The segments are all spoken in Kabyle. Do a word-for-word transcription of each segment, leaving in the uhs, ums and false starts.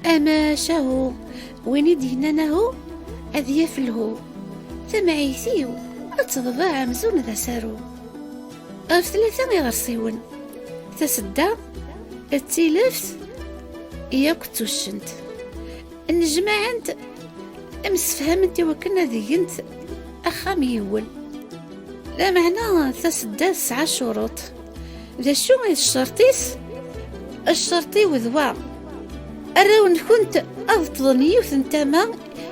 Amacahu, win i d-yennan ahu, ad yaf lhu. Tamɛayt-iw ad teḍbeɛ amzun d asaru. Ɣef tlata iɣersiwen, tasedda, d tileft, yakk d tuccent. Nnejmaɛent, msefhament i wakken ad gent axxam yiwen. Lameɛna tasedda tesɛa ccuruṭ. D acu i d ccerṭ-is? Ccerṭ-iw d wa. Arraw-nkent ad ṭṭḍen yiwet n tama,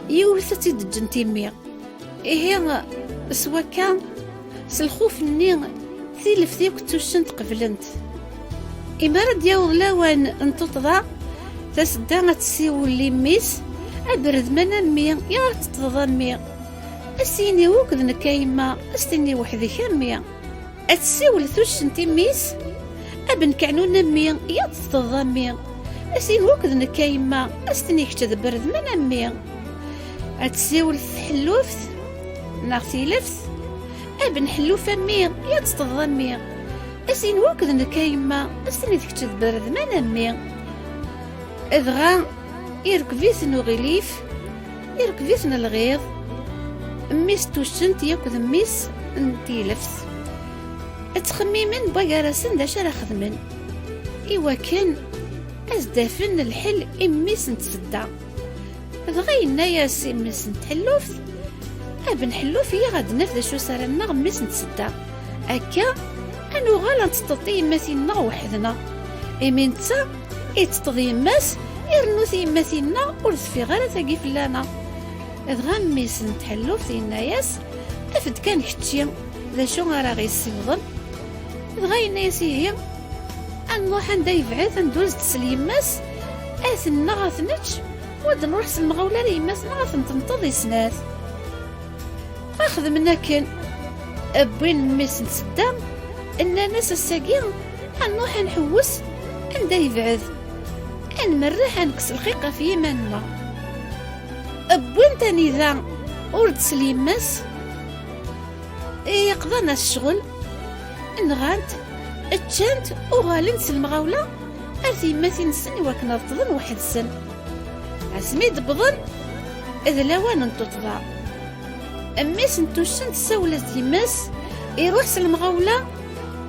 yiwet ad tt-id-ǧǧent i mmi. Ihi, s wakka, s lxuf-nni, tileft yakk d tuccent qeblent. Imi ara d-yaweḍ lawan n tuṭḍa, tasedda ad tessiwel i mmi-s, aberdman a mmi, i ara teṭṭḍeḍ a mmi. As-yini wukud nekk a yemma, as-tini weḥd-k a mmi. Ad tessiwel tuccent i mmi-s, abenkeɛnun a mmi, i ad teṭṭḍeḍ a mmi. As-yini wukud nekk a yemma, as-tini kečč d berdman a mmi. Ad tessiwel tḥelluft neɣ tileft, abenḥelluf a mmi, i ad teṭṭḍeḍ a mmi. As-yini wukud nekk a yemma, as-tini d kečč d berdman a mmi. Dɣa irkeb-iten uɣilif, irkeb-iten lɣiḍ, mmi-s n tuccent yakk d mmi-s n tileft. Ttxemmimen wway-gar-asen d acu ara xedmen, iwakken ad s-d-afen lḥel i mmi-s n tsedda. Dɣa yenna-yas i mmi-s n tḥelluft, a benḥelluf, iyya ad naf d acu s ara nneɣ mmi-s n tsedda. Akka, ad nuɣal ad nteṭṭeḍ tiyemmatin-nneɣ weḥd-neɣ. Imi netta, iteṭṭeḍ yemma-s, irennu tiyemmatin-nneɣ ur teffiɣ ara tagi fell-aneɣ. Dɣa mmi-s n tḥelluft yenna-yas, af-d kan kečči d acu ara ɣ-yessiwḍen. Dɣa yenna-yas ihi, ad nruḥ anda yebɛed, anda ur s-d-tsel yemma-s, ad t-nneɣ ad t-nečč, u ad nruḥ s lemɣawla ar yemma-s-nneɣ ad ten-tenṭeḍ i snat. Xedmen akken. Wwin mmi-s n tsedda, nnan-as ass-agi ad nruḥ ad nḥewwes anda yebɛed, ad nmerreḥ ad nekkes lxiq ɣef yiman-nneɣ. Wwin-t anida ur d-tsel yemma-s, yeqḍan-as ccɣel, nɣan-t, ččan-t, uɣalen s lemɣawla ar tyemmatin-nsen iwakken ad ṭṭḍen weḥd-sen. Asmi d-wwḍen d lawan n tuṭṭḍa. Mmi-s n tuccent tessawel-as-d yemma-s, iruḥ s lemɣawla,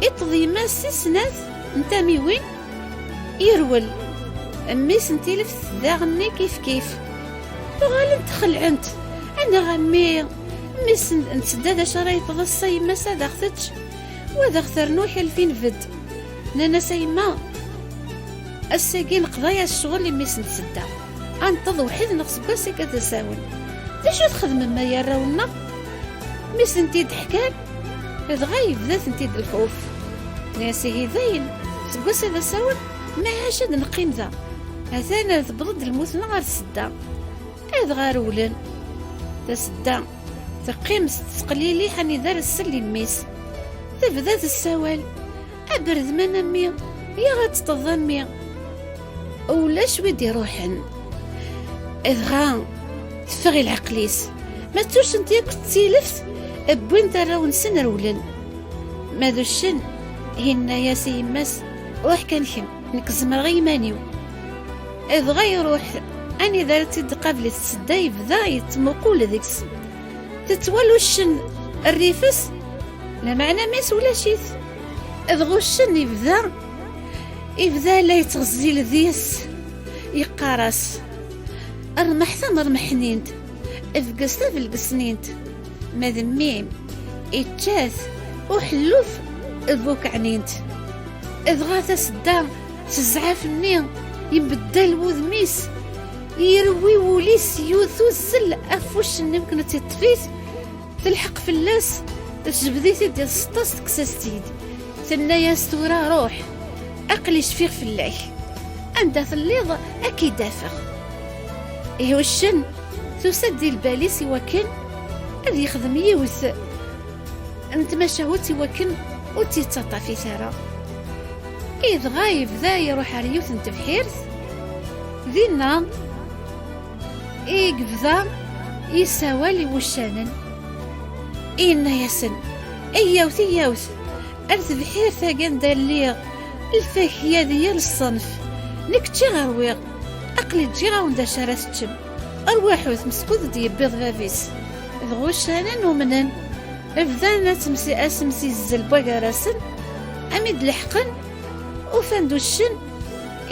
iṭṭeḍ yemma-s si snat n tamiwin, irwel. Mmi-s n tileft daɣen-nni kif kif. Uɣalent xelɛent. Anaɣ a mmi, mmi-s n, n tsedda d acu ara yeṭṭeḍ ass-a yemma-s ad aɣ-tečč, u ad aɣ-ternu akal f inbed. Nnan-as a yemma, ass-agi neqḍa-yas ccɣel i mmi-s n tsedda. Ad neṭṭeḍ weḥd-neɣ seg wass-agi d asawen. D acu txedmem ay arraw-nneɣ? Mi sen-t-id-ḥkan, dɣa yebda-tent-id lxuf. Nnan-as ihi dayen, seg wass-a d asawen, maɛac ad neqqim da. Atan tewweḍ-d lmut-nneɣ ar tsedda. Dɣa rewlen. Tasedda teqqim s tesqelliḥ anida ara tsel i mmi-s. Tebda tessawal. Aberdman a mmi, iyya ad teṭṭeḍ a mmi. Ulac wi d-iruḥen. Dɣa teffeɣ i leɛqel-is. Ma d tuccent yakk d tileft, wwin-t arraw-nsen rewlen. Ma d uccen, yenna-yas i yemma-s, ruḥ kan kemm, nekk zemreɣ i yiman-iw. Dɣa iruḥ anida ara tt-id-tqabel tsedda, yebda yettmuqul deg-s. Tettwal uccen rrif-s, lameɛna mmi-s ulac-it. Dɣa uccen ibda, ibda la yettɣezzil deg-s, yeqqar-as, rrmeḥ tamermeḥnint, bges tabelgesnint, ma d mmi-m, ičča-t uḥelluf d bu keɛnint. Dɣa tasedda s zzɛaf-nni, yembeddal wudem-is, yerwi wul-is, yut uzzel ɣef wuccen-nni akken ad t-iṭṭef-it. Telḥeq fell-as, tejbed-it-id i tseṭṭa-s, tekkes-as-tt-id. Tenna-yas, tura ruḥ, aql-i cfiɣ fell-ak. Anda telliḍ ad k-id-afeɣ. Ihi uccen tusa-d di lbal-is i wakken ad yexdem yiwet n tmacahut i wakken ur tt-yettaṭṭafit ara. Idɣa yebda iruḥ ar yiwet n tebḥirt, dinna i yebda yessawal i wuccanen, yenna-yasen, eyyawt, eyyawt, ar tebḥirt-agi anda lliɣ, lfakya di yal ṣṣenf, nekk ččiɣ rwiɣ, ad Aql-i ǧǧiɣ-awen d acu ara teččem. Rwiḥut, meskud d-yewwiḍ bab-is. Dɣa uccanen umnen. Bdan asemsi-, asemsizzel n wagar-asen, am i d-leḥqen, ufan-d uccen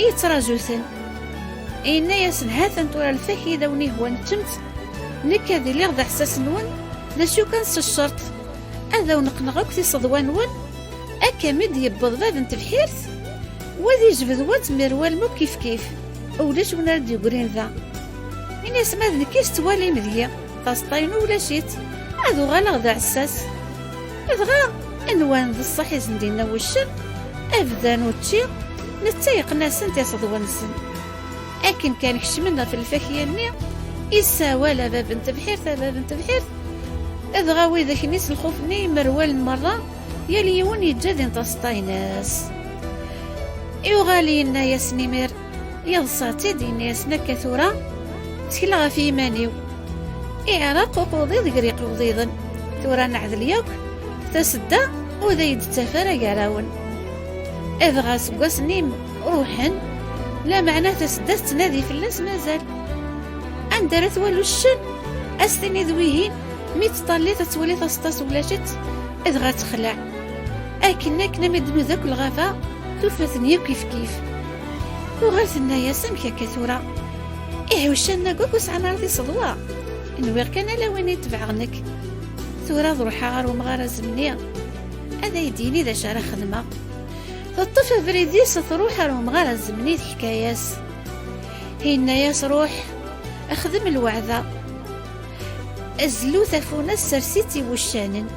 yettraǧu-ten. Yenna-yasen: "Ha-t-an tura lfakya i d awen-ihwan ččemt, nekk ad iliɣ d aɛessas-nwen, d acu kan s ccerṭ, ad awen-qqneɣ akk tiseḍwa-nwen, akka mi d-yewweḍ bab n tebḥirt, wa ad ijbed wa ad tmerwalem akk kifkif, ulac win ara d-yegrin da." Ini-as: "Ma d nekk i tettwalim deg-i, taseṭṭa-inu ulac-itt, ad uɣaleɣ d aɛessas." Dɣa nwan d ṣṣeḥ i sen-d-yenna wuccen, bdan učči, netta yeqqen-asen tiseḍwa-nsen. Akken kan kecmen ɣef lfakya-nni, yessawal a bab n tebḥirt, a bab n tebḥirt, dɣa widak-nni s lxuf-nni mmerwalen merra, yal yiwen yeǧǧa din taseṭṭa-ines. Yuɣal yenna-yasen imir, yeḍsa-tt-id, yenna-yasen: "Akka tura, ttekleɣ ɣef yiman-iw. Iɛraq uquḍiḍ gar iquḍiḍen. Tura neɛdel yakk, tasedda ur d ay-d-ttaf ara gar-awen." Dɣa seg wass-nni ruḥen, lameɛna tasedda tettnadi fell-as mazal. Anda ara twali uccen, a s-tiniḍ wihin, mi teṭṭallit ad twali taseṭṭa-s ulac-itt, dɣa texleɛ. Akken, akken, ami d-tnuda akk lɣaba, tufa-ten yakk kifkif. Tuɣal tenna-yas: "Amek akka tura? Ihi uccanen-agi akk ur sɛan ara tiseḍwa. Nwiɣ kan ala win i tebɛeɣ nekk. Tura ad ruḥeɣ ɣer umɣar azemni, ad ay-d-yini d acu ara xedmeɣ." Teṭṭef abrid-is, truḥ ɣer umɣar azemni, teḥka-yas. Yenna-yas: "Ruḥ, xdem lweɛda. Zlu tafunast, sers-itt i wuccanen.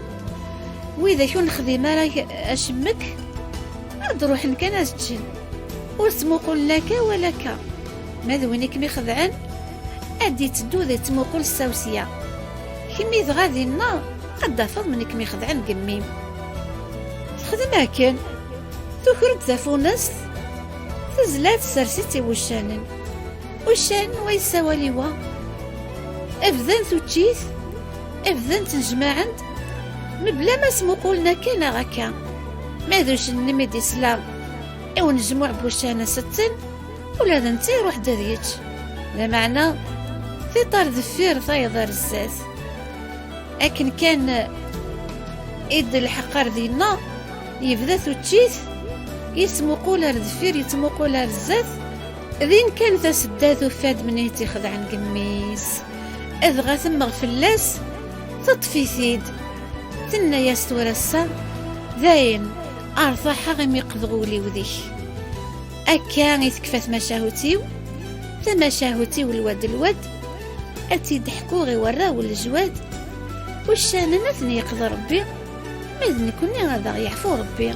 Widak ur nexdim ara acemmek, ad d-ruḥen kan ad ččen. Ur ttmuqulen akka wala akka. Ma d win i kem-ixedɛen, ad d-itteddu ad ittmuqul sya u sya. Kemmi dɣa dinna, ad d-tafeḍ win i kem-ixedɛen deg mmi-m." Texdem akken. Tuker-d tafunast, tezla-tt, tessers-itt i wuccanen. Uccanen wa yessawal i wa. Bdan tuččit, bdan ttnejmaɛen-d, mebla ma smuqulen akka neɣ akka. Ma d uccen-nni mi d-isla i unejmuɛ n wuccanen setten, ula d netta iruḥ-d ad yečč. Lameɛna, tiṭ ar deffir, tayeḍ ar zdat. Akken kan i d-lḥeq ar dinna, yebda tuččit, yettmuqul ar deffir, yettmuqul ar zdat. Din kan tasedda tufa-d mnihit ixedɛen deg mmi-s. Dɣa temmeɣ fell-as, teṭṭef-it-id. Tenna-yas: "Tura ass-a, dayen, rtaḥeɣ imi qebḍeɣ ul-iw deg-k." Akka i tekfa tmacahut-iw, tamacahut-iw lwad lwad, ad tt-id-ḥkuɣ i warraw n lejwad. Uccanen ad ten-yeqḍ Rebbi, ma d nekkni ad aɣ-yeɛfu Rebbi.